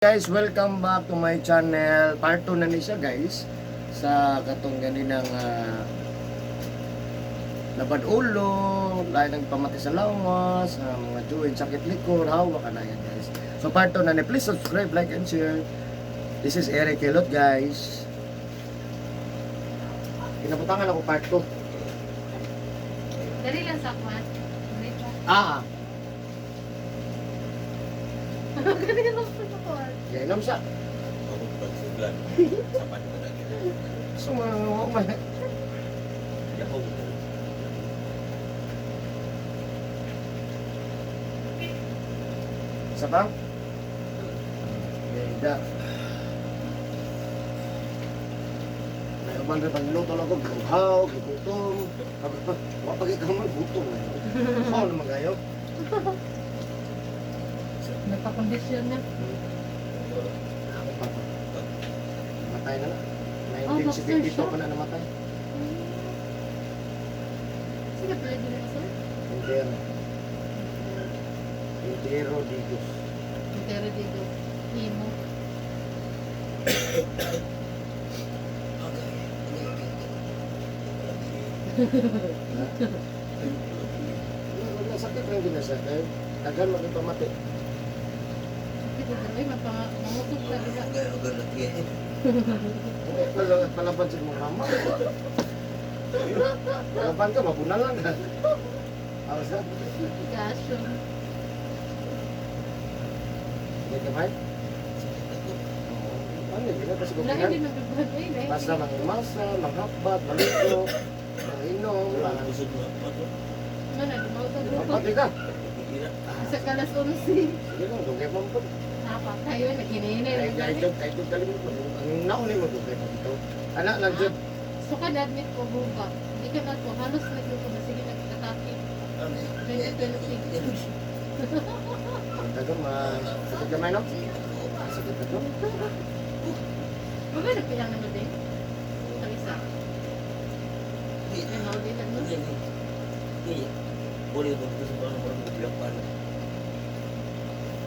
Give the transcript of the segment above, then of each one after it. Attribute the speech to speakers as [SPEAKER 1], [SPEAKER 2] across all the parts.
[SPEAKER 1] Guys, welcome back to my channel. Part 2 na ni siya, guys. Sa katong ganinang labad ulo, lain ng pamati sa lawas, mga joint, sakit likod, hawak ka na yan, guys. So part 2 na ni. Please subscribe, like, and share. This is Eric Hilot, guys. Kinabutangan ako part 2.
[SPEAKER 2] Dali lang sa kwan. Dali pa.
[SPEAKER 1] Ah,
[SPEAKER 2] Dali lang sa kwan.
[SPEAKER 1] gainom sa.
[SPEAKER 3] Ako pagsuglan. Sa panahon na gina.
[SPEAKER 1] So, mga man.
[SPEAKER 3] Yahoo.
[SPEAKER 1] Isa pa? Ganda. May uban rin pagluto lang ko, giuhaw, gigutom. Wa pa ka man gutom. Uhaw naman kayo.
[SPEAKER 2] Nagpa-condition na.
[SPEAKER 1] Ako pa pa. Namatay na na.
[SPEAKER 2] Oh, boxer
[SPEAKER 1] 1972
[SPEAKER 2] siya.
[SPEAKER 1] pa na namatay.
[SPEAKER 2] Sige, pwede na sir.
[SPEAKER 1] Entero. Entero Digos.
[SPEAKER 2] Pero dito. Imo.
[SPEAKER 1] Wala sakit lang din siya. Kaya daghan magpamati.
[SPEAKER 2] Sakit na ay mapangusog na diba?
[SPEAKER 1] Hindi, palaban sa mga mama. Palaban ka, mabunalan ka. Awas na.
[SPEAKER 2] Kasyo.
[SPEAKER 1] Hindi ka ba? Ano, hindi na kasi
[SPEAKER 2] Wala
[SPEAKER 1] kukinan.
[SPEAKER 2] hindi nagbabahan ay eh.
[SPEAKER 1] Basta mangimasa, manghapbat, maligo, manginom,
[SPEAKER 2] Mana, dumawag ko.
[SPEAKER 1] Pati ka.
[SPEAKER 2] Sa kalas 11.
[SPEAKER 1] Sige lang, dugay mo po.
[SPEAKER 2] Napatayo, naghininay.
[SPEAKER 1] Ay, ay, ay, ay, galing mo. Ang nauna mo, dugay mo dito. Anak lang dyan.
[SPEAKER 2] So ka na-admit ko buka. Hindi ka na ko. Halos nagluto na. Sige, nag-atake. 2026.
[SPEAKER 1] Ang tagamay. Sakit gamay, no? Sakit na to.
[SPEAKER 2] Bagay na pilang naman din. Ang isa. Ay, maudi lang no?
[SPEAKER 3] Boleh kau tu sebab orang bilang pan.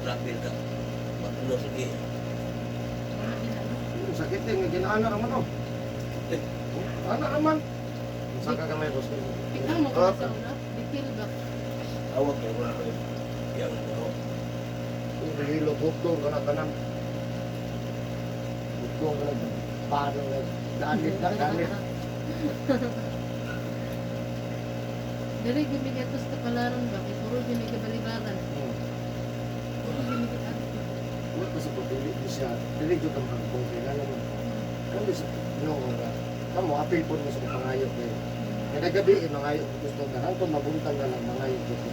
[SPEAKER 3] Rapil ka. Makulo sige.
[SPEAKER 2] Wala din ano.
[SPEAKER 1] Sakit din, nga ginaana raman, no? Ana raman. Saka gamay, boss.
[SPEAKER 2] Ikaw mo ka sa una. Dipil ba?
[SPEAKER 3] Awak ya orang yang mau
[SPEAKER 1] Hilot, hukdong ka na tanan. Hukdong ka na. Paano na? Ganit na, ganit.
[SPEAKER 2] Dili gimigatos sa kalaron ba? Kay puro gimigabalibaran. Puro gimigatos.
[SPEAKER 1] Wala pa sa pagpili di siya. Dili jud ang hagpong kay nga naman. Kami sa no nga. Kamo apil po mo sa pangayo kay. Kada gabi eh, mangayo ko gusto na hangtod mabuntag na lang mangayo jud ko.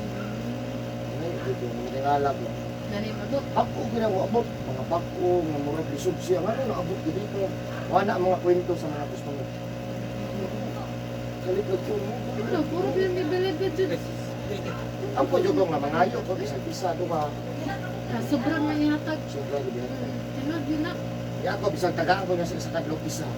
[SPEAKER 1] Mangayo jud ko matingalab lang.
[SPEAKER 2] Nanay mabot.
[SPEAKER 1] Bag-o gyud ang abot, mga bag-o nga murag lisod siya ngano naabot gyud dito. Wala mga kwento sa mga customer. Kalikod ko mo.
[SPEAKER 2] Ano, puro gimibalibad jud.
[SPEAKER 1] Ang po jud ko nga mangayo ko bisag isa duha.
[SPEAKER 2] Ah, sobrang mahihatag.
[SPEAKER 1] Sobra gyud yan.
[SPEAKER 2] Tinod yun na.
[SPEAKER 1] Ya ako bisag tagaan ko niya sa isa kadlok isa.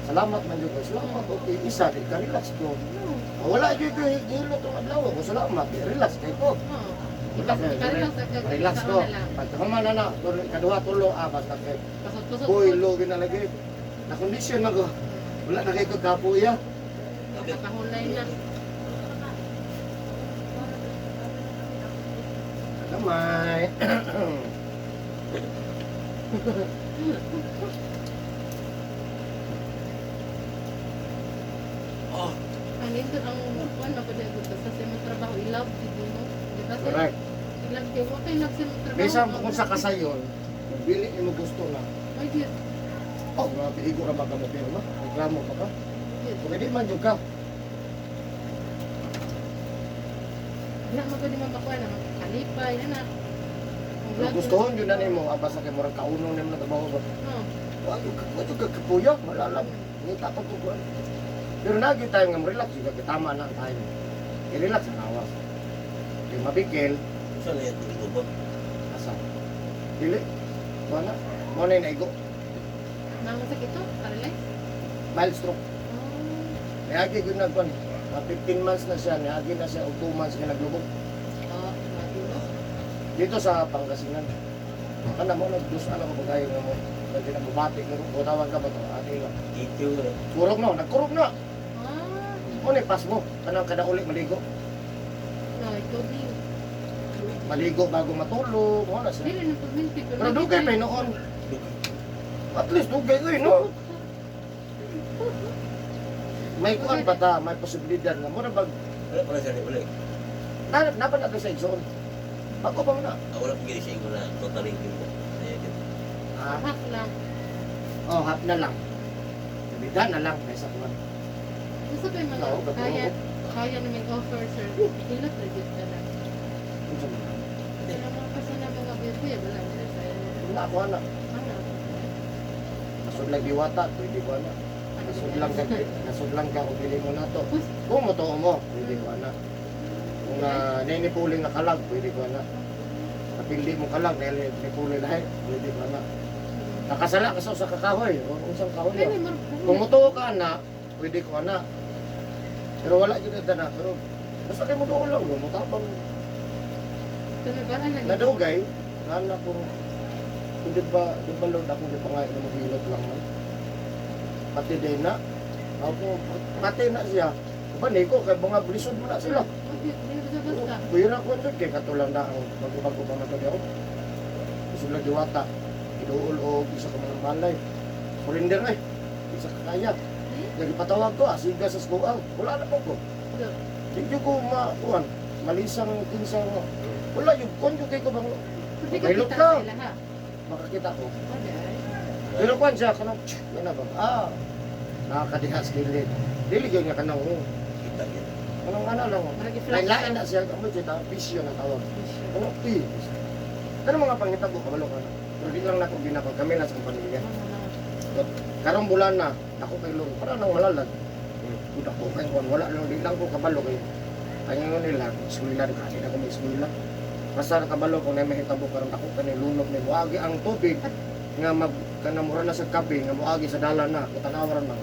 [SPEAKER 1] Salamat man jud ko. Salamat okay isa di ka relax ko.
[SPEAKER 2] No.
[SPEAKER 1] Ah, wala jud ko hilo tong adlaw ko. Salamat, di relax kay ko.
[SPEAKER 2] Oo.
[SPEAKER 1] Wala kay
[SPEAKER 2] Relax ka.
[SPEAKER 1] relax ko. Pag human na na, tulo, kaduha tulo ah basta kay
[SPEAKER 2] Pasot-pasot.
[SPEAKER 1] boy lo ginalagi. Na kondisyon na ko. Wala na kay ko kapuya.
[SPEAKER 2] Nakahulay na.
[SPEAKER 1] Gamay.
[SPEAKER 3] Oh,
[SPEAKER 2] Ang nindot ang kuan mapud ko basta sa imong trabaho i-love gid mo. Di ba, sir?
[SPEAKER 1] Correct.
[SPEAKER 2] I-love kay mo kay love sa imong trabaho.
[SPEAKER 1] Bisan kung sa kasayon, kung dili imo gusto na.
[SPEAKER 2] Ay, Diyos.
[SPEAKER 1] Oh, grabe igo ra ba ka mo pirma? Reklamo pa ka.
[SPEAKER 2] Diyos.
[SPEAKER 1] Kung hindi man jud ka,
[SPEAKER 2] Wala mo gani mamakuha na kalipay na na. Ang
[SPEAKER 1] kung
[SPEAKER 2] love
[SPEAKER 1] gustohon yun na nimo, ah, basta kay murag kaunong nimo na trabaho ba.
[SPEAKER 2] Oo.
[SPEAKER 1] Wa jud ka kapuya, wala lang. Ngita pa ko kuan. Pero nagi tayo nga relax jud ka tama na ang time. I-relax ang awas. Di mabigil,
[SPEAKER 3] saan na yan tulog ba?
[SPEAKER 1] asa. Dili. Wala. Mo na naigo.
[SPEAKER 2] Mga sakit to, paralyze.
[SPEAKER 1] Mild stroke.
[SPEAKER 2] Oh.
[SPEAKER 1] Niagi gyud na kuan. Mga 15 months na siya, niagi na siya og 2 months nga naglubog
[SPEAKER 2] Oh, grabe, no?
[SPEAKER 1] dito sa Pangasinan. Kana mo nagdus ano ko pagayo nga mo. Lagi na mabati nga ko tawag ka ba to? Ate lang.
[SPEAKER 3] Dito na.
[SPEAKER 1] Kurog no, nagkurog na.
[SPEAKER 2] Ah,
[SPEAKER 1] Mo ni pas mo. Kanang kada uli maligo.
[SPEAKER 2] no, ikaw din.
[SPEAKER 1] Maligo bago matulog, wala siya.
[SPEAKER 2] Dili na pagminti.
[SPEAKER 1] Pero dugay pa noon. At least dugay oy no. May kuan pa ta, may posibilidad nga mura bag
[SPEAKER 3] Wala pala siya wala.
[SPEAKER 1] na napan nato sa igsoon. Bago pa man na.
[SPEAKER 3] Ah, wala pag siya ko na totally yun. Ayan yun.
[SPEAKER 1] Ah,
[SPEAKER 2] Half lang.
[SPEAKER 1] oh, half na lang. Bida na lang kaysa kuan.
[SPEAKER 2] Gusto pa yung mga
[SPEAKER 1] Oo, ba't
[SPEAKER 2] kaya,
[SPEAKER 1] mo?
[SPEAKER 2] kaya namin offer, sir. Hilot na dito ka na.
[SPEAKER 1] Unsa man?
[SPEAKER 2] Sila mga kasi na mga bebe, wala nila sa inyo.
[SPEAKER 1] Wala ako ana.
[SPEAKER 2] Ano?
[SPEAKER 1] Nasudlang diwata, pwede ko ana. Nasudlang ka, nasudlang ka kung dili mo na to.
[SPEAKER 2] Uy.
[SPEAKER 1] Kung mo to mo, pwede ko ana. Kung ninipuli nga kalag, pwede ko ana. Napili mo kalag, nipuli lahi, pwede ko ana. Nakasala ka sa kakahoy, o unsang kahoy.
[SPEAKER 2] Pwede
[SPEAKER 1] ah.
[SPEAKER 2] mo.
[SPEAKER 1] Kung mutuo ka ana, pwede ko ana. Pero wala jud na pero basta kay mo doon lang, mo tabang nadugay, na kung di ba Lord ako di pa nga na lang man. Pati din na. Ako, pati na siya. Bani ko, kay mga bulisod mo na sila.
[SPEAKER 2] Basta.
[SPEAKER 1] Kuya ko ito, kay katulang na ang bago-bago pa man ako. Gusto lang diwata. Iduol o isa ka mga balay. Surrender eh. Isa ka kaya. Lagi patawag ko, asiga sa skuang. Wala na po ko. Di ko makuan. Malisang kinsang. Wala yung konyo kay ko bang
[SPEAKER 2] Pwede ka
[SPEAKER 1] Mahilot
[SPEAKER 2] kita
[SPEAKER 1] ka.
[SPEAKER 2] sa ila ha.
[SPEAKER 1] Makakita ko.
[SPEAKER 2] Okay.
[SPEAKER 1] Pero kuan siya, kanang, tsk, yan na ba? Ah, nakakadihas gilid. Dili yun nga kanang, oh.
[SPEAKER 3] Kita yun.
[SPEAKER 1] Kanang ano lang. Oh.
[SPEAKER 2] Marag i-flash
[SPEAKER 1] Lain-lain
[SPEAKER 2] ka.
[SPEAKER 1] na siya, amo siya, bisyo na tawag. Ano, eh. Pero mga pangitabo, kabalo ka na. Pero di lang nako ginako, kami na sa pamilya. Karong bulan na, ako kay Lord, para nang malalag. Kung ako kay kuan, wala lang, di lang ko kabalo kay. Ang ingon nila, eskwela, di kasi ako may eskwela. Basta nakabalo ko na may hitabo karon ako kani lunok ni muagi ang tubig nga mag kanamura na sa kape nga muagi sa dalan na tanaw ra man.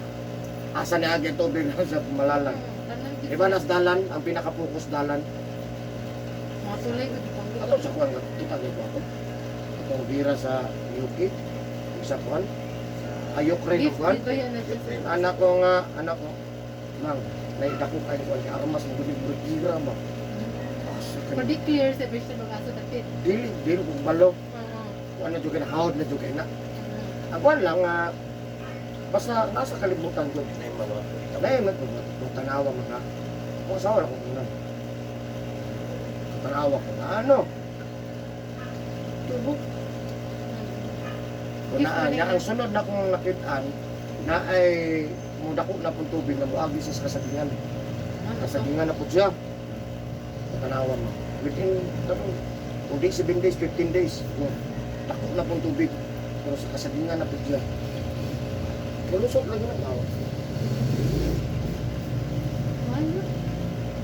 [SPEAKER 1] Asa ni agi ang tubig na sa malalag. Di ba nas dalan ang pinaka-focus dalan?
[SPEAKER 2] Mga tulay ko di pang
[SPEAKER 1] Ato sa kuan kita gyud ako. Atong bira sa UK, sa kuan. Sa Ukraine
[SPEAKER 2] Gift,
[SPEAKER 1] kuan.
[SPEAKER 2] di ba yan na siya sir?
[SPEAKER 1] Anak ko nga, anak ko, mang, naidako kayo kuan kay armas mo gud gira ba. Asa ka
[SPEAKER 2] Pwede clear sa version ng aso dapit.
[SPEAKER 1] dili dili ko balo.
[SPEAKER 2] Oo.
[SPEAKER 1] Kuan na jud kay hawd na jud kay na. Ang kuan lang nga basta nasa kalibutan jud.
[SPEAKER 3] Na yung mga kita.
[SPEAKER 1] Lain man ko tanawa mga. Kung asawa ra ko kunan. Tanawa ko na ano. Tubo. Kung naa, niya, ang sunod na kong nakitaan na ay mudako na pong tubig na muagi sa kasagingan.
[SPEAKER 2] Ano to?
[SPEAKER 1] Kasagingan na po siya. Tanawa mo. Within, tanong, kung di 7 days, 15 days, no, dako na pong tubig. Pero sa kasagingan na po siya. Malusot lagi na tao.
[SPEAKER 2] Ano?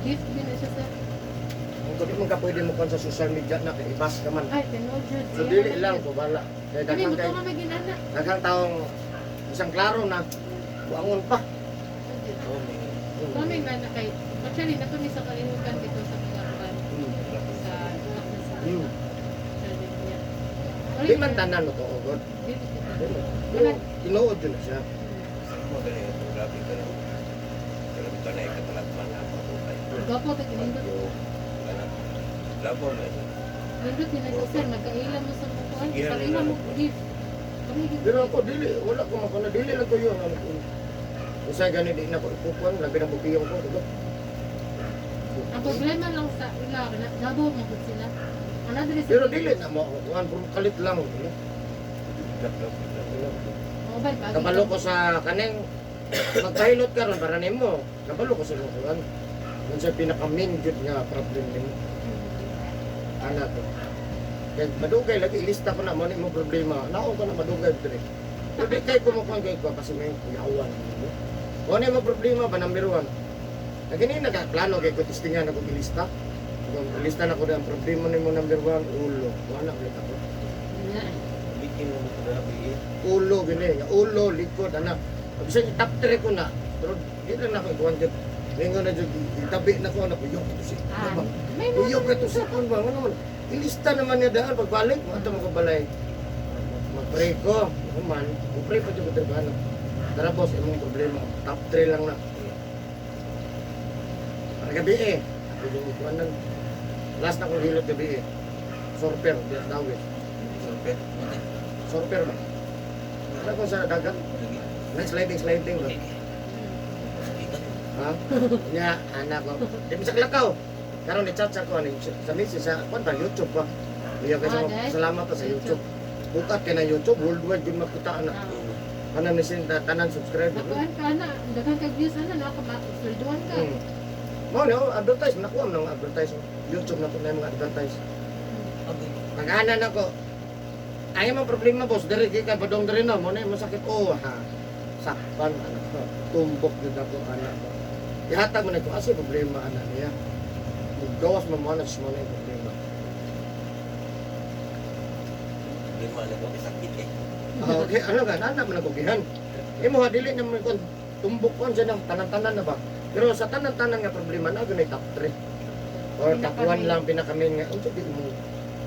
[SPEAKER 2] Gift din na siya sir.
[SPEAKER 1] Kung di man ka pwede mo kon sa social media na kay ibas ka man.
[SPEAKER 2] Ay, tinuod jud.
[SPEAKER 1] So dili lang ko bala. Kay
[SPEAKER 2] Kani
[SPEAKER 1] daghang
[SPEAKER 2] mo
[SPEAKER 1] kay
[SPEAKER 2] to may ginana.
[SPEAKER 1] daghang taong isang klaro na buangon pa.
[SPEAKER 3] Oo, may
[SPEAKER 2] Kami nga na kay actually nato ni sa kalihukan dito sa mga kuan sa sa sa niya.
[SPEAKER 1] Di man tanan mo to god.
[SPEAKER 2] Dili kita.
[SPEAKER 1] Di man. Pero tinuod yun na siya.
[SPEAKER 3] Magaling ito. Grabe ka na. Grabe ka na ikatalagman na ako kay.
[SPEAKER 2] Gwapo kay nindot.
[SPEAKER 3] Bagyo. Anak. Labo na siya.
[SPEAKER 2] Nindot ni na sir magkaila mo sa mga kuan.
[SPEAKER 3] Sige,
[SPEAKER 2] Pag mo gift. Kami gid.
[SPEAKER 1] Pero ako dili wala ko makuna dili lang ko yun. Ano ko. Usay gani di na ko ipupuan labi na bukiyong ko, diba?
[SPEAKER 2] Ang problema lang sa ila na Davao mo gud sila. Ana diri sa
[SPEAKER 1] Pero dili na mo ako kuan, puro kalit lang. Dili.
[SPEAKER 2] Mobile ba?
[SPEAKER 1] Kabalo ko sa kaning magpahilot karon para nimo. Kabalo ko sa kuan. Yun sa pinaka main jud nga problem nimo. Ana to. Kay madugay lagi ilista ko na mo ni mo problema. Naon ko na madugay dire. Pero di kay kumukuan kay ko kasi may kuyawan nimo. Mo ni mo problema ba number one. Lagi ni nagaplano kay ko testingan ako ilista. Kung ilista na ko ang problema nimo number one, ulo. Wala ulit ako.
[SPEAKER 3] Bitin mo ito grabe eh.
[SPEAKER 1] Ulo gini, nga ulo likod ana. Bisan top 3 ko na. Pero di lang na ako ikuan jud. Lingon na jud itabi na ko ana ko yok ito si.
[SPEAKER 2] Ah,
[SPEAKER 1] Ano ba?
[SPEAKER 2] may mga
[SPEAKER 1] Uyok na to si kuan ba ano man. Ilista naman niya daan pagbalik mo ato mo kabalay. Pray ko, human, pray pa jud ko tribano. Tara boss, imong problema, top 3 lang na. Para gabi eh. Ako yung kuanan. Last na kong hilot gabi eh. Sorper, di dawit.
[SPEAKER 3] Sorpet. Mati.
[SPEAKER 1] Sorper ba? Ano kung sa dagat?
[SPEAKER 3] Lagi.
[SPEAKER 1] Na sliding sliding ba?
[SPEAKER 3] Sakitan.
[SPEAKER 1] Ha? Nya, anak ko. Di mo sa klakaw. Karon ni chat sa ko ani sa message sa kuan pa YouTube pa. Iya kasi
[SPEAKER 2] Ah, dahil?
[SPEAKER 1] salamat pa sa YouTube. Bukat kay na YouTube worldwide jud makita ana.
[SPEAKER 2] Ah.
[SPEAKER 1] Tanan ni sin tanan subscribe.
[SPEAKER 2] Nakuhan ka na, daghan kag views ana na ako swelduhan ka.
[SPEAKER 1] Mao ni oh, advertise nakuha mo ng advertise. YouTube na po na yung mga advertise.
[SPEAKER 3] Okay.
[SPEAKER 1] Pag-ana na ko. Ay mo problema boss, diri kay ka badong diri no, mo na mo sakit oh ha. Sakpan anak ko. Tumbok jud ako anak ko. Ihatag mo na ko asa problema ana niya. Gawas mo mo na mo na yung problema.
[SPEAKER 3] Hindi mo alam kung sakit eh.
[SPEAKER 1] Ah, okay, ano ka, anak mo na kugihan. Imo ha dili na mo kon tumbok kon siya ng tanan-tanan na ba. Pero sa tanan-tanan nga problema na gunay top 3 or top 1 lang pinaka-main nga unsa di mo.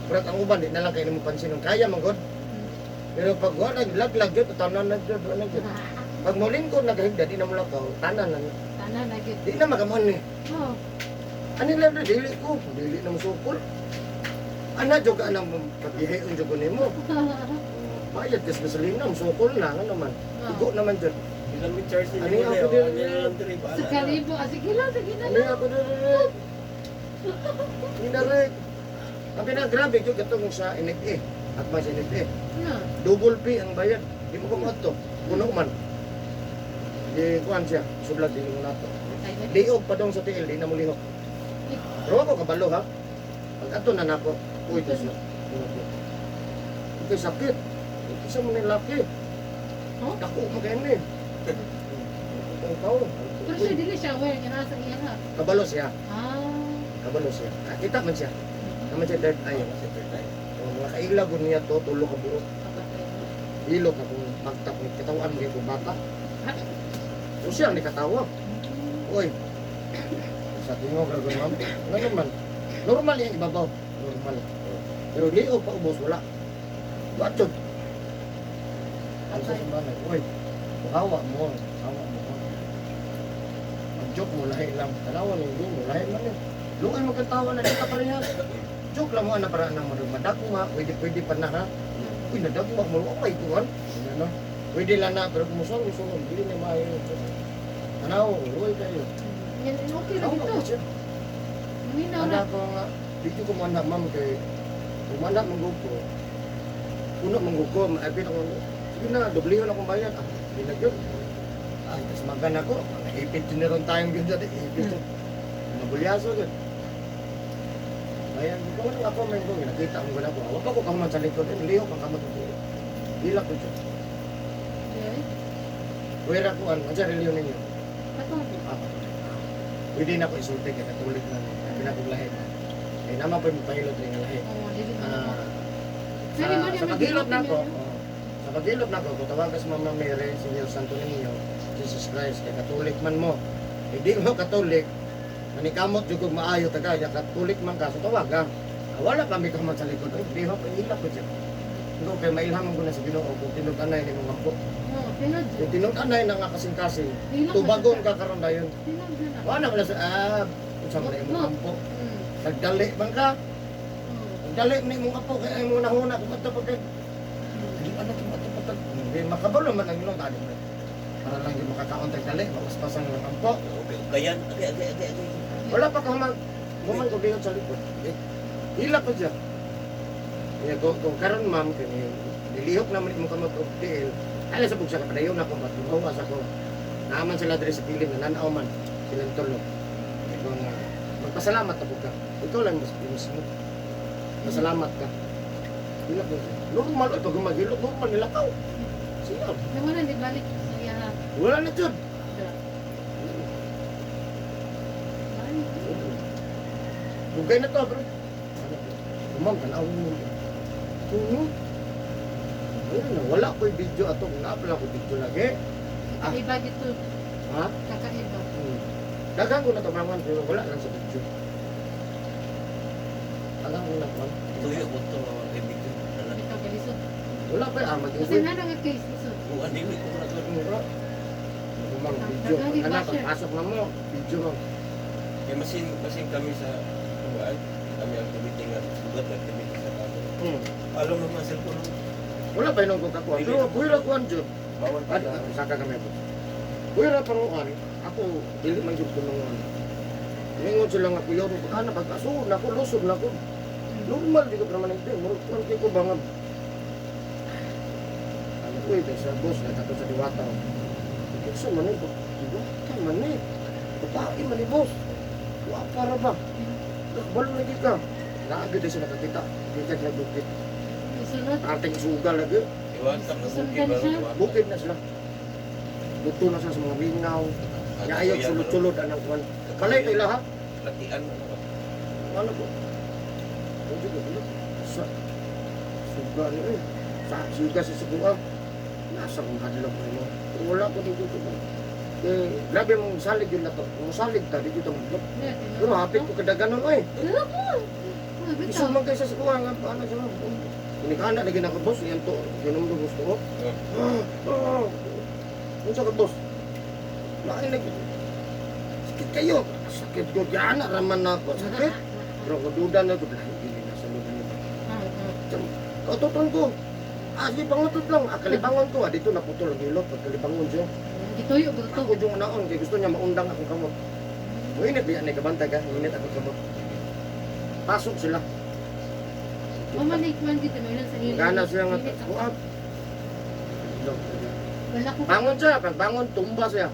[SPEAKER 1] Pero ang uban di na lang kay nimo pansin kaya man gud. Pero pag wala laglag jud tanan na jud wala jud. Pag molingkod naghigda di na mo lakaw, tanan na.
[SPEAKER 2] Tanan na gyud.
[SPEAKER 1] Di na magamon ni.
[SPEAKER 2] Oh.
[SPEAKER 1] Ani lang dili ko, dili na mosukol. Ana jud ka anang pagbihion jud ko nimo. Bayad kas gasolina, mosukol na nga naman. Igo naman jud.
[SPEAKER 3] Ilang may charge
[SPEAKER 1] Ano yung ako din?
[SPEAKER 2] Sa kalibo, ah, sige lang, sige na
[SPEAKER 1] Ano
[SPEAKER 2] lang.
[SPEAKER 1] yung ako dili? Inarek. Ang pinagrabe jud katong sa NFA. At sa NFA.
[SPEAKER 2] Na.
[SPEAKER 1] Double P ang bayad. Di mo ko to. Puno man. Di kuan siya, sublag di mo nato.
[SPEAKER 2] Patay na.
[SPEAKER 1] Liog pa dong sa tiil, di na mo lihok. Pero ako kabalo ha. Pag ato na nako, uy tas na. Ito sakit. Ito sa mga laki.
[SPEAKER 2] Oh?
[SPEAKER 1] Dako mo kayo ni. Ang tao.
[SPEAKER 2] Pero siya dili siya aware nga nasa iya ha.
[SPEAKER 1] Kabalo siya.
[SPEAKER 2] Ah.
[SPEAKER 1] Kabalo siya. Kita man siya. Naman siya third eye.
[SPEAKER 3] Sa third eye.
[SPEAKER 1] Ang mga kaila gud niya to, tulo ka buok.
[SPEAKER 2] Kapatay na.
[SPEAKER 1] Ilog na kung magtap ni katawan mo kay bata. O siya ang nikatawa. Uy. Sa tingog ra gud ma'am. Ano naman? Normal yung ibabaw. Normal. Pero liog pa ubos wala. Watchod. Ang sa sumbanay. Uy. Hawa mo. Hawa mo. Mag-joke mo lahi lang. Tanawan hindi mo lahi man eh. Luoy mo kang tawa na dito parehas. Joke lang mo ana para nang madagma. Pwede pwede pa na ha. Uy, nadagma mo. Okay kuan. Ano? Pwede lang na pero kung musulong musulong dili na maayo. Tanaw, luoy kayo.
[SPEAKER 2] Yan, okay lang
[SPEAKER 1] Ako
[SPEAKER 2] ito.
[SPEAKER 1] ko siya.
[SPEAKER 2] Maminaw na.
[SPEAKER 1] Anak ko nga, dito ko mana ma'am kay umana mangguko. Puno mangguko, maapit ako. Sige na, doblehon akong bayad. Ah, hindi na yun. Ah, tas magan ako. Naipit din na ron tayong yun dyan. Ipit ko. Nabulyaso yun. Bayan, ko ano ako may ko nakita mo gana ko. Wa pa ko kahuman sa likod. Eh, lihok ang kamot ko. Hilak ko siya.
[SPEAKER 2] Okay.
[SPEAKER 1] Wera ko ano, ang reliyon ninyo.
[SPEAKER 2] Katolik.
[SPEAKER 1] Ah, Katolik. Pwede na ko isulti kay Katolik na. Pinakong lahi. Eh, naman po yung pahilot rin nga lahi.
[SPEAKER 2] Oo, dili man ako.
[SPEAKER 1] Ah,
[SPEAKER 2] Sorry,
[SPEAKER 1] sa,
[SPEAKER 2] man,
[SPEAKER 1] sa
[SPEAKER 2] yung
[SPEAKER 1] paghilot na ako,
[SPEAKER 2] may-
[SPEAKER 1] oh, sa paghilot na ako, kung tawagan sa Mama Mary, Senyor Santo Niño, Jesus Christ, kay Katolik man mo. Hindi mo Katolik, manikamot jud kog maayo taga, ya Katolik man ka, so tawag ka. Ah, wala kami kaman sa likod. Ay, di ko hilak ko siya. Hindi kay mailhaman ko na sa Ginoo kung tinud-anay ni mga ampo.
[SPEAKER 2] Oo, tinod.
[SPEAKER 1] Kung tinud-anay na nga kasing-kasing,
[SPEAKER 2] Hilak na
[SPEAKER 1] tubagon
[SPEAKER 2] siya.
[SPEAKER 1] ka karon dayon.
[SPEAKER 2] Tinod na na.
[SPEAKER 1] Wala na sa ah, unsa man na imong ampo. Nagdali man ka.
[SPEAKER 2] Oo.
[SPEAKER 1] Nagdali ni imong ampo kay imong nahuna kung adto pa kay di ano kung adto pa tag. Hindi makabalo man ang ilong tali mo. Para lang yung makakaon tag dali, mapaspasan lang ampo.
[SPEAKER 3] Okay, kayan. Agay, agay, agay, agay.
[SPEAKER 1] Wala pa ka human human ko sa likod. Eh, hila ko siya. Kaya kung karon ma'am kini nilihok naman imong kamot og tiil. Ala sa bugsa ka padayon ako ba't lumawas ako. Naaman sila diri sa kilid na nanaw man silang tulog. Ikaw nga magpasalamat ako ka. Ikaw lang mas mismo. Pasalamat ka. Hilak mo siya. Normal ito gumagilok normal nilakaw. Siya.
[SPEAKER 2] Nawala, di balik sa iya ha.
[SPEAKER 1] Wala na jud.
[SPEAKER 2] Ay,
[SPEAKER 1] Bugay na to, bro. Ano to? Ma'am, tanaw mo. Ano? Ayun na, wala ko'y video ato. Kung naapala ko video lagi.
[SPEAKER 2] kakaiba dito.
[SPEAKER 1] Ha?
[SPEAKER 2] Kakaiba.
[SPEAKER 1] Daghang ko na tumangan, pero wala lang sa video. Daghang ko na tumangan.
[SPEAKER 3] Tuyo ko ito mga kaibigan. Alam.
[SPEAKER 2] Ikaw kalisod.
[SPEAKER 1] Wala pa ah, mag
[SPEAKER 2] Kasi na nga case so.
[SPEAKER 3] Bukan dili ko na to.
[SPEAKER 1] Mang video. Anak, pagpasok na mo, video mo.
[SPEAKER 3] Kaya masin masin kami sa kuan, kami ang committee nga sugat na kami sa kamo. Alam mo mga cellphone mo.
[SPEAKER 1] Wala pa yun ang kukakuha. Pero kuya kuhan jud.
[SPEAKER 3] Bawal pa.
[SPEAKER 1] Ad, saka kami po. Kuya panguan, ako dili man jud ko manguan. Ningon sila nga kuya ko ana pag aso na ko lusog na ko. Normal di ko permanente. Murag kuan kay ko ba nga. Ano ko eh, sa boss na kato sa Diwata. Kinsa man eh, Diwata man eh. Babae man eh, boss. Wa para ba? Balo lagi ka. Naagad siya nakakita. Di ka nagbukit.
[SPEAKER 2] Isunod.
[SPEAKER 1] Ating sugal lagi.
[SPEAKER 3] Iwatan na bukid
[SPEAKER 2] Sundan
[SPEAKER 3] ba?
[SPEAKER 2] siya.
[SPEAKER 1] Bukid na sila. Luto na sila sa mga mingaw. Nga ayaw sulod-sulod anang kuwan. Kalay kay lahat.
[SPEAKER 3] Latian ano ba?
[SPEAKER 1] Ano po? Ano ko ano? Sa suga ni eh. Sa suga sa suga. Nasa kong hadlok na mo. Pero wala ko dito ko. Eh, grabe mong salig yun na to. Mong salig ta, dito madlok. Pero hapit ko kadaganon eh. Isu man kay sa suga nga ano siya. Inikana lagi na ko boss, yan to. Ginom ko gusto ko. Ah, ah. Unsa ka boss? Lain lagi. Sakit kayo. Sakit ko gana raman na ako. Sakit. Pero ko duda na ko lain gini na sa lugar nito. Kautoton ko. Ah, sige, pangutot lang. Ah, kalibangon ko. Ah, dito naputol ang hilot. Pagkalibangon siya.
[SPEAKER 2] Gituyo ba to?
[SPEAKER 1] Ako yung naon. Kay gusto niya maundang akong kamot. Mainit biyan ni kabantay ka. Mainit akong kamot. Pasok sila.
[SPEAKER 2] Mamalik man dito may ilan sa ilo.
[SPEAKER 1] Gana siya nga. Kuap.
[SPEAKER 2] Wala ko.
[SPEAKER 1] Bangon siya. Pag bangon, tumba siya.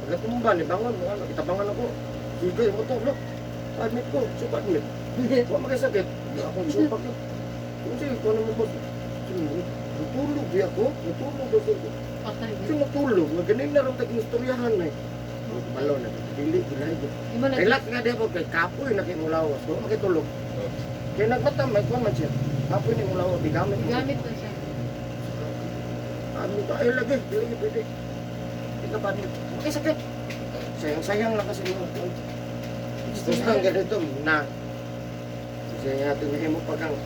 [SPEAKER 1] Pagka tumba ni bangon, ano, kitabangan ako. Sige, mo to, look. Admit ko, suka admit. Wa makasakit. Di ako supak yun. Kung sige, kung ano mo boss. Sige, natulog di ako. Natulog daw siya.
[SPEAKER 2] Patay.
[SPEAKER 1] Kasi natulog. Nga ganun na rin taging istoryahan na eh. Malo na. Dili, gilay.
[SPEAKER 2] Imo na.
[SPEAKER 1] Relax nga di ako kay kapoy na kay mulawas. Wa makitulog. Kay nagmata, may kuwan man siya. Kapoy ni mulawas, bigamit. mo.
[SPEAKER 2] Gamit na siya.
[SPEAKER 1] Ano to? Ay, lagi. Dili, pwede. Hindi ka pa admit. Okay, sakit. Sayang-sayang lang kasi mo. Gusto lang ganito na. Kasi natin na imo pag ang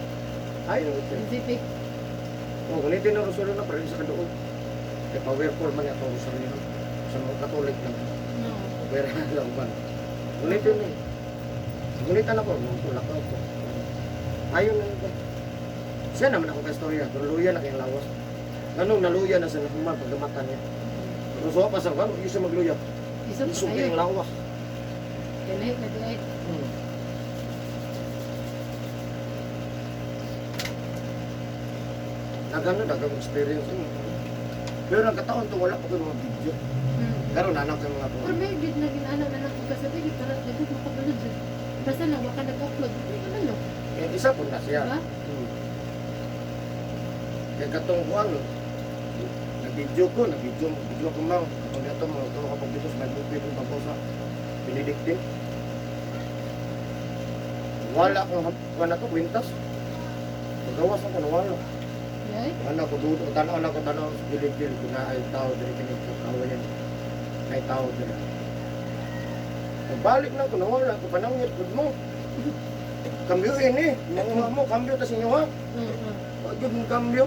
[SPEAKER 1] ay, ano ito?
[SPEAKER 2] Zipik.
[SPEAKER 1] Oh, gunitin ang rosaryo na pero isa ka doon. Kay powerful man atong rosaryo. Sa mga Katolik lang.
[SPEAKER 2] No.
[SPEAKER 1] Pero lang man. Gunitin eh. Gunitan ako, nung tulak ako. Ayaw na nito. Siya naman ako kaistorya, pero luya na kayong lawas. Anong naluya na sa nahuman pagkamata niya. Pero so pa sa kan, hindi siya magluya.
[SPEAKER 2] Isod pa
[SPEAKER 1] Isog
[SPEAKER 2] kayo.
[SPEAKER 1] kayong lawas.
[SPEAKER 2] Kanay na di ay.
[SPEAKER 1] Dagan na, dagang experience yun. Pero ang kataon to, wala pa kayo mga video. Karon anak yung mga
[SPEAKER 2] Pero may gid na ginana na lang kung kasabi para dagit makabalo jud. Basta lang wa ka nag-upload. Di ka man
[SPEAKER 1] Eh, isa po na siya.
[SPEAKER 2] Diba?
[SPEAKER 1] Kaya katong kuan, nag-video ko, nag-video, video ko mang. Katong dito, mga ito kapag dito sa may bukid ng bago sa Benedictine. Wala akong kuan na to, kwintas. Pagawas ako, nawala.
[SPEAKER 2] Yay.
[SPEAKER 1] Ano ko dudo, tanaw na ko tanaw sa gilid-gilid ko na ay tao diri kini ko kawayan. Ay tao diri. Pagbalik na ko nawala ko panangit pud mo. Kambyo ini, mga mo kambyo ta sa inyo ha. Wa gyud mo kambyo.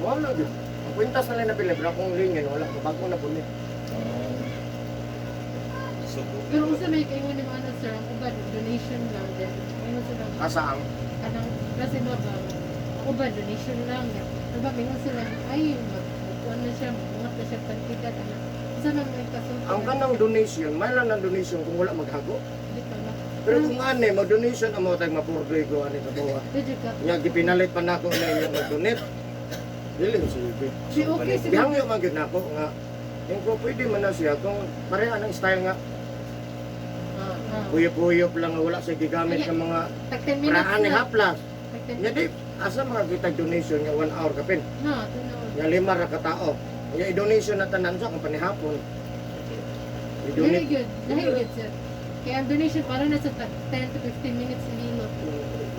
[SPEAKER 1] Wala gyud. Ang kwintas na lang nabili, pero akong lingin wala ko bago na pud ni.
[SPEAKER 3] Sugo.
[SPEAKER 2] Pero unsa may kaingon ni mga sir ang uban donation lang din. Ingon sila
[SPEAKER 1] Asa ang
[SPEAKER 2] kanang kasi ba ba ako ba donation lang. Ano ba mingon sila ay magkuan na siya, magungat na siya pantigat ana. Unsa man may kasulti?
[SPEAKER 1] ang kanang donation, may lang ng donation kung wala maghago.
[SPEAKER 2] Di pa ba?
[SPEAKER 1] Pero kung ani mag-donation amo tag mapurdoy ko ani katuwa.
[SPEAKER 2] Di jud ka.
[SPEAKER 1] Nya gipinalit pa nako na inyong mag-donate. Dili silbi.
[SPEAKER 2] Di okay siguro.
[SPEAKER 1] Bihangyo man gyud nako nga yung ko pwede man na siya kung pareha ng style nga huyop-huyop lang nga wala siya gigamit ng mga
[SPEAKER 2] Tag 10 minutes
[SPEAKER 1] paraan ni
[SPEAKER 2] na.
[SPEAKER 1] haplas.
[SPEAKER 2] Tag 10
[SPEAKER 1] Nya di asa mga kitag donation nga 1 hour kapin.
[SPEAKER 2] Na, tunaw.
[SPEAKER 1] Nga lima ra ka tao. Nya i-donation na tanan sa kung panihapon.
[SPEAKER 2] Very
[SPEAKER 1] I-donate.
[SPEAKER 2] good. Very good, sir. Kaya ang donation para na sa tag 10 to 15 minutes nilo.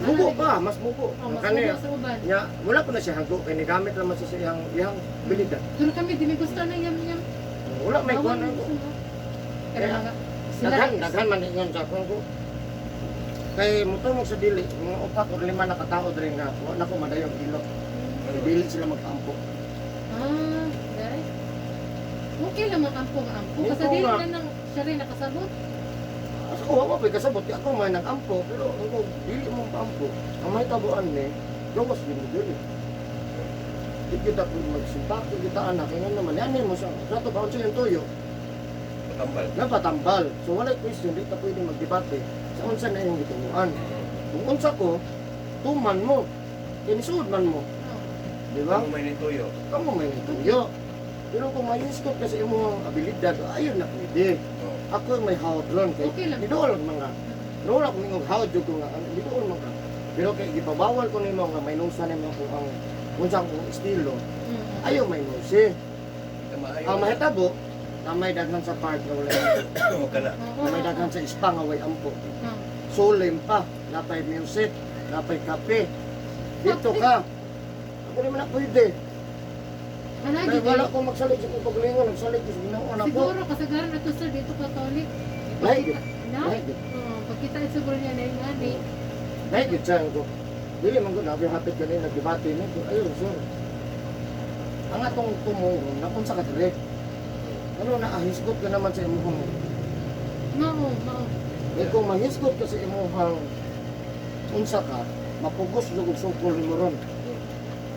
[SPEAKER 1] Mubo pa, mas mubo.
[SPEAKER 2] Oh, mas
[SPEAKER 1] Kani
[SPEAKER 2] mubo sa uban.
[SPEAKER 1] nya wala pa na siya hago kay nigamit naman siya sa iyang iyang bilida.
[SPEAKER 2] Pero kami di mi gusto ng yam yam.
[SPEAKER 1] Wala may kuan na ko.
[SPEAKER 2] Kaya
[SPEAKER 1] Kaya,
[SPEAKER 2] mga sila
[SPEAKER 1] Daghan, daghan man ingon sa akong ko. Kay mutumog sa dili, mga upat or lima na katao diri nga wa na ko madayong ilo. Dili sila magkaampo.
[SPEAKER 2] Ah, dai. Okay lang makampo nga ampo. Kasi
[SPEAKER 1] Ito
[SPEAKER 2] dili
[SPEAKER 1] nga.
[SPEAKER 2] na nang siya rin nakasabot.
[SPEAKER 1] Asa ko wa pa kasabot ako may nag-ampo pero ang kung dili mo paampo, ang may tabuan ni gawas gyud mo dili. Di kita kung magsimpak, di kita anak, kaya nga naman, yan mo sa, sa ba unsa yung tuyo,
[SPEAKER 3] Patambal.
[SPEAKER 1] napatambal. So wala question, di ta pwede magdebate sa unsa na imong gitumuan. Kung unsa ko, tuman mo, kinisuod man mo,
[SPEAKER 2] Oh.
[SPEAKER 1] di ba?
[SPEAKER 3] Kung may nituyo.
[SPEAKER 1] Kamo may tuyo. Pero kung mahisgot ka sa imong abilidad, ayun na pwede.
[SPEAKER 3] Oh.
[SPEAKER 1] Ako may hawd ron kay
[SPEAKER 2] Okay lang.
[SPEAKER 1] Nidool ang mga. Pero wala kong ingong hawd jud ko nga ano, nidool mga. Pero kay gipabawal ko nimo nga may nusa nimo ko ang unsa akong estilo. Ayaw may nusi.
[SPEAKER 3] Kita maayo.
[SPEAKER 1] Ang mahitabo na may daghan sa park nga wala.
[SPEAKER 3] Huwag ka na.
[SPEAKER 1] Na may daghan sa spa nga way ampo. Solemn pa, napay music, napay kape. Dito ka. Ako naman na pwede.
[SPEAKER 2] Ano,
[SPEAKER 1] Kaya wala ko magsalig sa kong paglingon, nagsalig ko sa Ginoo na po.
[SPEAKER 2] Siguro kasagaran na to sir dito Catholic.
[SPEAKER 1] Lahi gyud.
[SPEAKER 2] Na?
[SPEAKER 1] Lahi gyud.
[SPEAKER 2] Oh, pagkita siguro niya na yung ani.
[SPEAKER 1] Lahi gyud siya ko. Dili man gud abi hapit gani nagdebate ni ko. Ayun sir. Ang atong tumuon na unsa ka dire. Ano na ahisgot ka naman sa imong
[SPEAKER 2] Mao, mao.
[SPEAKER 1] Eh kung mahisgot ka sa imong unsa ka, mapugos jud og sukol nimo ron.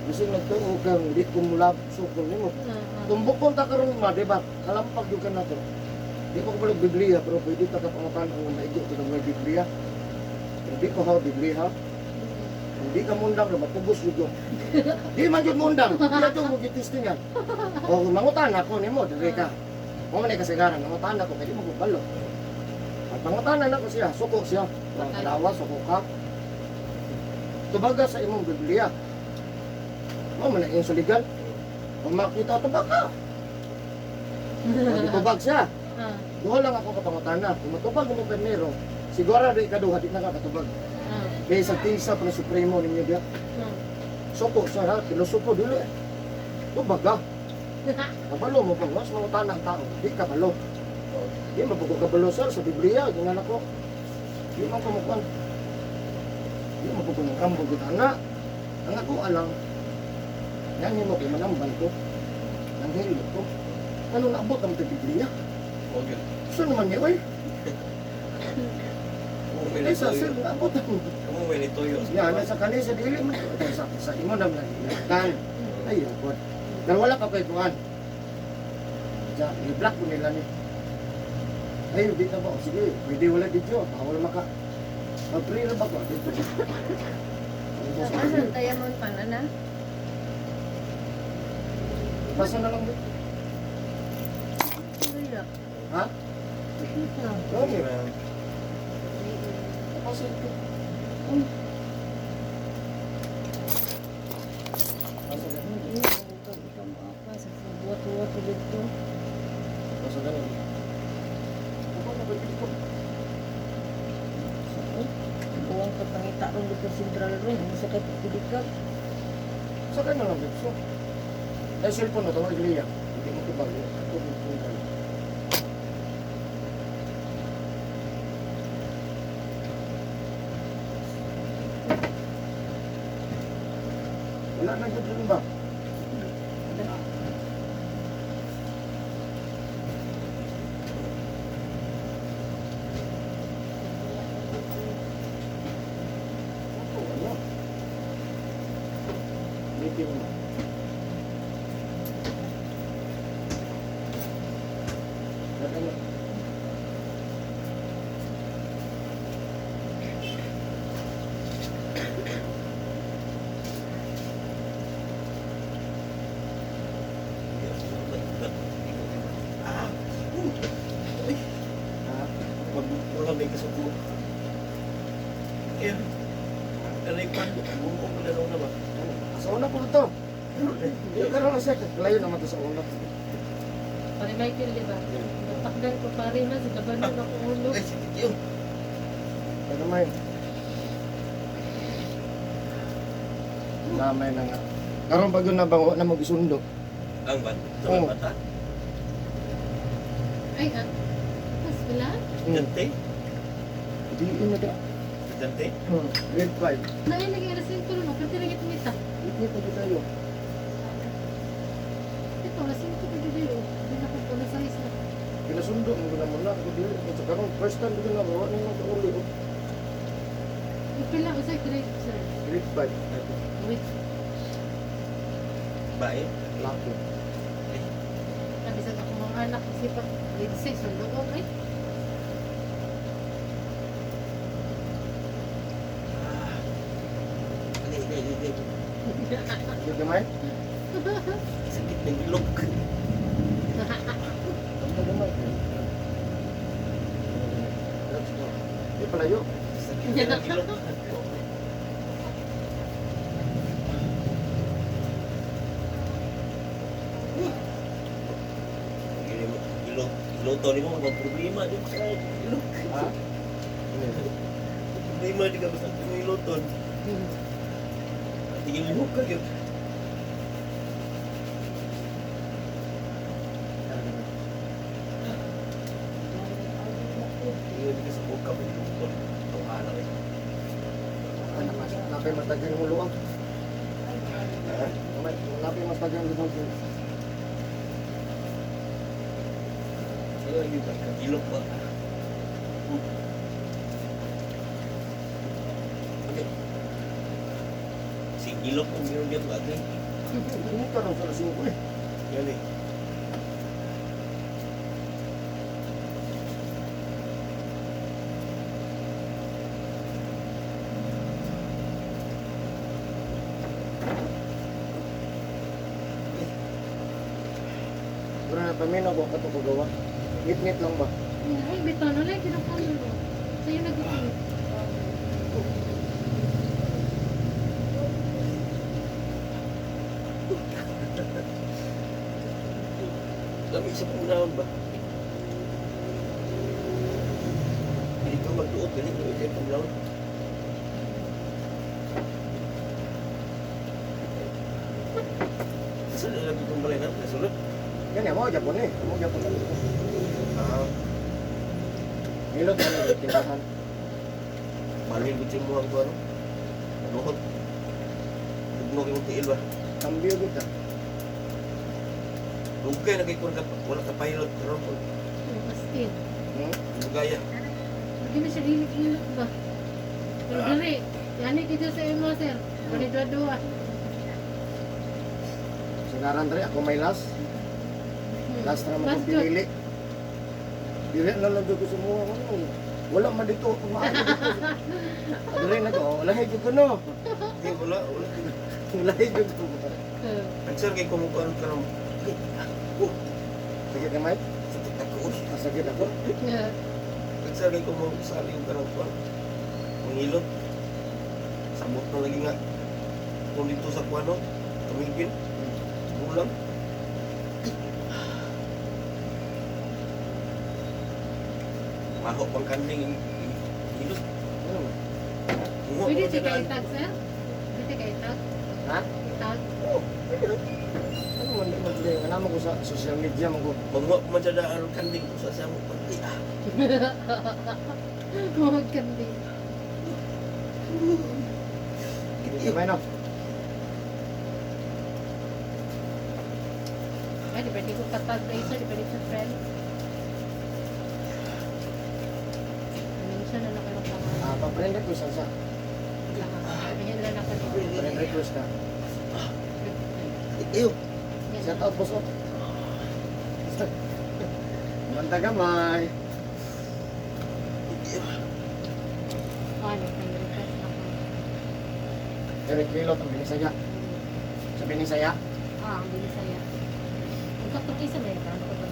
[SPEAKER 1] Bisig nagtuo kang di ko mulab sukol nimo. Tumbukon ta karon ma, di ba? Kalampag jud ka nato. Di ko kabalo Biblia pero pwede ta ka pangutan ang maigo ka ng may Biblia. Pero di ko ha Biblia. Kung di ka mundang, mapugos jud ko. Di man jud mundang. Di ato mo gitistingan. O kung mangutan ako nimo, dire ka. Mo man kasigaran, mangutan ako kay di mo ko balo. Pag pangutanan ako siya, suko siya. Ang kalawa, suko ka. Tubaga sa imong Biblia. Mo man ang iyong suligan. Kung makita, tubag ka. Pag tubag siya, duha lang ako kapangutana. Kung matubag mo primero, siguro di ikaduha, di na ka katubag. Kaya sa tinsa pa na supremo ninyo diya. Suko siya ha, pilosopo dili. Tubag ka. Kabalo mo pag mas mangutana ang tao, di ka balo. Di mabugo ka balo sir sa Biblia, ginana ko. Di man kumukuan. Di mabugo ng ambog ana. Ang ako alang, yan mo kay manambal ko. Nanghilo ko. Ano naabot ang Biblia?
[SPEAKER 3] Huwag yun.
[SPEAKER 1] Gusto naman niya, oy.
[SPEAKER 3] Kung may
[SPEAKER 1] Ay, sa sir,
[SPEAKER 3] nituyo.
[SPEAKER 1] naabot ang
[SPEAKER 3] Kung may nituyo.
[SPEAKER 1] Yan, nasa kanisa, dili man. Sa imo naman, nagtan. Ay, ako. Pero wala pa kay kuan. Sa, i-block ko nila ni. Ay, di ka ba? O, sige, pwede wala dito. Bawal maka. Mag-pray na ba ko? Dito.
[SPEAKER 4] Asa diamond pan ana?
[SPEAKER 1] Basta na lang dito.
[SPEAKER 4] Wala.
[SPEAKER 1] Ha?
[SPEAKER 4] Wala.
[SPEAKER 1] Okay. Tapos ito. Basta ganun.
[SPEAKER 4] Buat-buat dito.
[SPEAKER 1] Basta ganun. Ako, mabibili ko.
[SPEAKER 4] Buwang ka pangita ron dito sentral ron. Ang sakit pili ka.
[SPEAKER 1] Sa kanya lang dito. Ay, cellphone na ito, Iglia. Hindi mo tubag. Ako, tubag. Wala na yun rin ba? Ako, ano? Meeting mo. Ano?
[SPEAKER 3] Ah!
[SPEAKER 1] Ha?
[SPEAKER 3] Pag wala may kasuko. Kaya, aray pa, buong ko na lang na ba?
[SPEAKER 1] Ano? Sa una po ito. Yung karoon na siya, layo naman ito sa una.
[SPEAKER 2] Pare Michael, di ba? Natakdan ko pare mas gabanon ako ulo.
[SPEAKER 3] Ay, sige, yun.
[SPEAKER 1] Ano may? Namay na nga. Karon pag yun nabang na mo gisundo.
[SPEAKER 3] Ang bat? Sa
[SPEAKER 1] Oo.
[SPEAKER 3] bata?
[SPEAKER 2] Ay, ah. Mas wala?
[SPEAKER 3] Dante?
[SPEAKER 1] Di na ka.
[SPEAKER 3] Dante?
[SPEAKER 1] Grade 5.
[SPEAKER 2] Naay lagi alas 5 ron, pero lagi tumita.
[SPEAKER 1] Hindi pa tayo. Muna ako dili. At sa karon first time dito na wa ni mo kauli oh.
[SPEAKER 2] Pila usa grade, sir?
[SPEAKER 1] Grade 5.
[SPEAKER 2] Wait,
[SPEAKER 3] Bae.
[SPEAKER 1] Laki.
[SPEAKER 2] nabisag ako mga anak kasi pag grade 6 ang loob eh.
[SPEAKER 3] Ah. Hindi, hindi, hindi.
[SPEAKER 1] Hindi gamay?
[SPEAKER 3] Sakit ng ilok.
[SPEAKER 1] Hindi gamay. Let's go. Di palayo.
[SPEAKER 3] Sakit ng ilok. Ilok, iloto ni mo, mga problema di sa ilok.
[SPEAKER 1] Ha? Ano yun?
[SPEAKER 3] Problema di ka basta kung iloton. Tingin mo ka yun.
[SPEAKER 1] Tara, gamay.
[SPEAKER 3] Tingin di ka sa buka mo iloton. Tawala eh.
[SPEAKER 1] Ay, napay mas tagang mo luwag.
[SPEAKER 3] Ha?
[SPEAKER 1] Gamay, napay mas tagang luwag.
[SPEAKER 3] Ano lagi ba? Ilok ba? Okay. Si ilok kung meron dito ate.
[SPEAKER 1] Hindi ka rin sa alas 5 eh.
[SPEAKER 3] Yan eh.
[SPEAKER 1] Pero na paminaw ko kato kagawa. Ngit-ngit lang ba?
[SPEAKER 2] Ay, bitaw na lang kinakain mo. Sa'yo nag-uwi.
[SPEAKER 3] Lami sa pangulahon ba? Hindi ka magduot, ganit na ito pangulahon. Saan na lagi kong balay na? Nasulod?
[SPEAKER 1] Yan eh, mo Japon eh. Mo Japon lang.
[SPEAKER 3] Ah,
[SPEAKER 1] Hilot na lang tindahan.
[SPEAKER 3] Balin ko mo ang ano? Luhot. Tugnog yung tiil ba?
[SPEAKER 1] Cambio kita.
[SPEAKER 3] Dugay na kay kun ka wala ka pilot karon po.
[SPEAKER 2] Pastil.
[SPEAKER 1] Hmm?
[SPEAKER 3] Dugaya.
[SPEAKER 2] Hindi na siya hilok-hilok ba? Pero dali, yani kita sa imo, sir. Bali dua-dua.
[SPEAKER 1] Sinaran dre ako may last. Last na
[SPEAKER 2] Last
[SPEAKER 1] mo
[SPEAKER 2] yun.
[SPEAKER 1] pinili. Dili na lang jud ko sumuha ko no. Wala man dito ako maayo dito. Dili na ko, lahi jud ko no.
[SPEAKER 3] Di wala wala.
[SPEAKER 1] Lahi jud ko.
[SPEAKER 2] Eh,
[SPEAKER 3] Sir kay kumukuan karon. Ay, oh,
[SPEAKER 1] Sakit gamay?
[SPEAKER 3] sakit ako. Uy.
[SPEAKER 1] Ah, sakit ako.
[SPEAKER 2] eh,
[SPEAKER 3] Sir kay kumusali yung karon kuan. Mangilot. Sabot na lagi nga. Kung dito sa kuan no, tumigil. Bulang. Maho pang kanding ilot.
[SPEAKER 1] Ano man?
[SPEAKER 3] Muha
[SPEAKER 2] Pwede
[SPEAKER 3] pa
[SPEAKER 2] ti
[SPEAKER 3] man
[SPEAKER 2] ka
[SPEAKER 3] sa daan.
[SPEAKER 2] itag, sir? Pwede ka itag?
[SPEAKER 1] Ha?
[SPEAKER 2] Itag?
[SPEAKER 1] Oh, pwede rin. Ano man di man dili nga ko sa social media mo ko.
[SPEAKER 3] Manguha pa man sa daan ang kanding kung sa siya mo. Ay, ah.
[SPEAKER 2] Huwag kandi.
[SPEAKER 1] Dili gamay no.
[SPEAKER 2] Ay, di pwede ko katag na isa, di pwede sa friend. Minsan na nakalong pangalan.
[SPEAKER 1] Ah, pa-friend request ang sa.
[SPEAKER 2] Ayan lang nakalong.
[SPEAKER 1] Friend request ka.
[SPEAKER 3] Iyo.
[SPEAKER 1] Shout out boss. Oh. Banta gamay.
[SPEAKER 2] Ah, nag-friend request ako.
[SPEAKER 1] Eric Hilot ang binisaya. Sa binisaya.
[SPEAKER 2] Ah, ang binisaya. Ang katong isa na yun, ano ko ba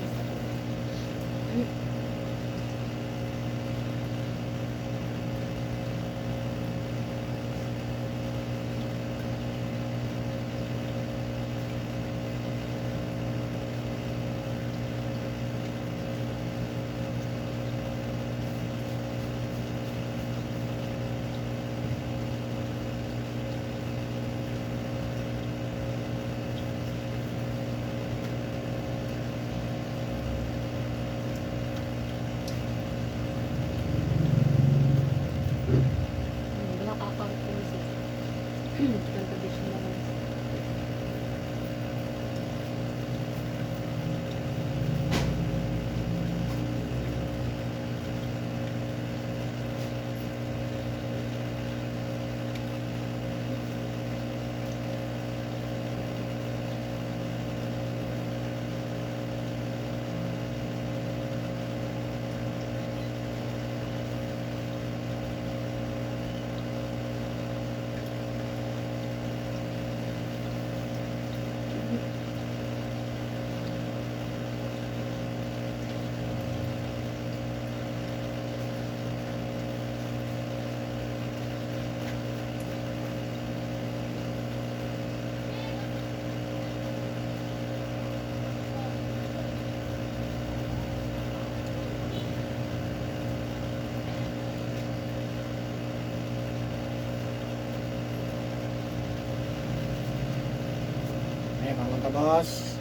[SPEAKER 1] Tapos,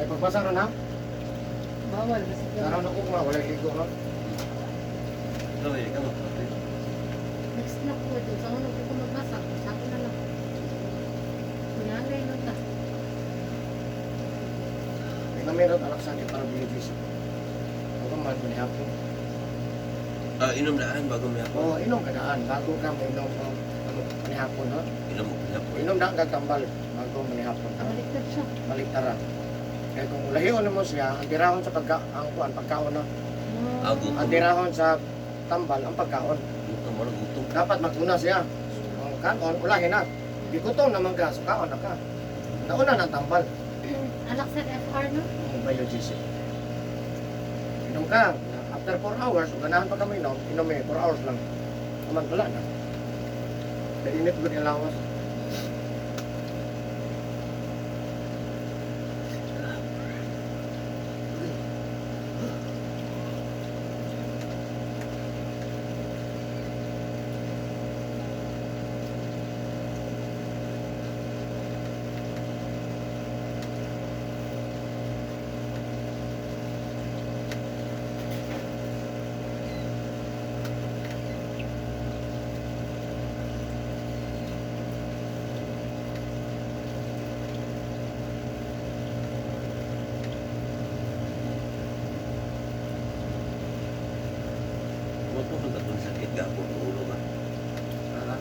[SPEAKER 1] ay pagbasa ron ha?
[SPEAKER 2] Bawal kasi.
[SPEAKER 1] Naroon ako nga, wala ligo no?
[SPEAKER 3] Ikaw eh, ikaw magpapit.
[SPEAKER 2] Next na ko ito. Sa ano ko magbasa. Sa ako na lang. Kunanay lang ta.
[SPEAKER 1] Ay nameron Alexander para bilis. Ako man, manihapon.
[SPEAKER 3] Ah, inom daan bago may ako.
[SPEAKER 1] Oo, inom ka daan. Bago ka mainom o ano, manihapon ha?
[SPEAKER 3] Inom mo kaya po.
[SPEAKER 1] Inom daan ka tambal bago manihapon ha?
[SPEAKER 2] Baliktad siya.
[SPEAKER 1] Baliktara. Kaya kung ulahion mo siya, ang tirahon sa pagka, ang kuan, pagkaon na.
[SPEAKER 3] Ah, gutom.
[SPEAKER 1] Ang tirahon sa tambal, ang pagkaon.
[SPEAKER 3] Gutom mo lang, gutom.
[SPEAKER 1] Dapat maguna siya. Ang kaon, ulahin na. Gigutom naman ka, so kaon na ka. Nauna ng tambal.
[SPEAKER 2] Alak sa FR no?
[SPEAKER 1] Ang biogesic. Inom ka. After 4 hours, kung ganahan pa kami inom, inom eh, 4 hours lang. Aman, wala na. Kainit ko yung lawas.
[SPEAKER 3] Mo po kung katong sakit gapon ang ulo ba.
[SPEAKER 1] Ah,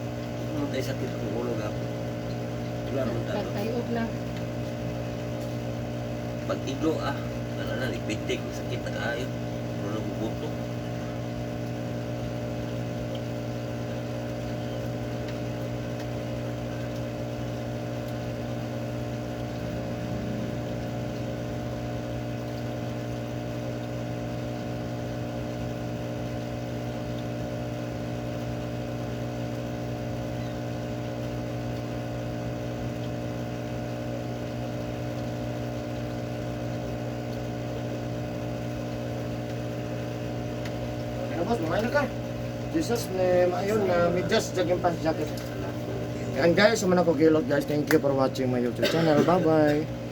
[SPEAKER 3] Mo tayo sakit ang ulo gapon. Wala man tayo.
[SPEAKER 2] Tayog lang.
[SPEAKER 3] Pag iglo ah, wala na ipitik, sakit na kaayo. Pero naguguto.
[SPEAKER 1] Ano boss, kumain na ka. Jesus, na maayon na medyas jogging pants jacket.
[SPEAKER 3] Salamat.
[SPEAKER 1] And guys, sumana ko gilot guys. Thank you for watching my YouTube channel. Bye-bye.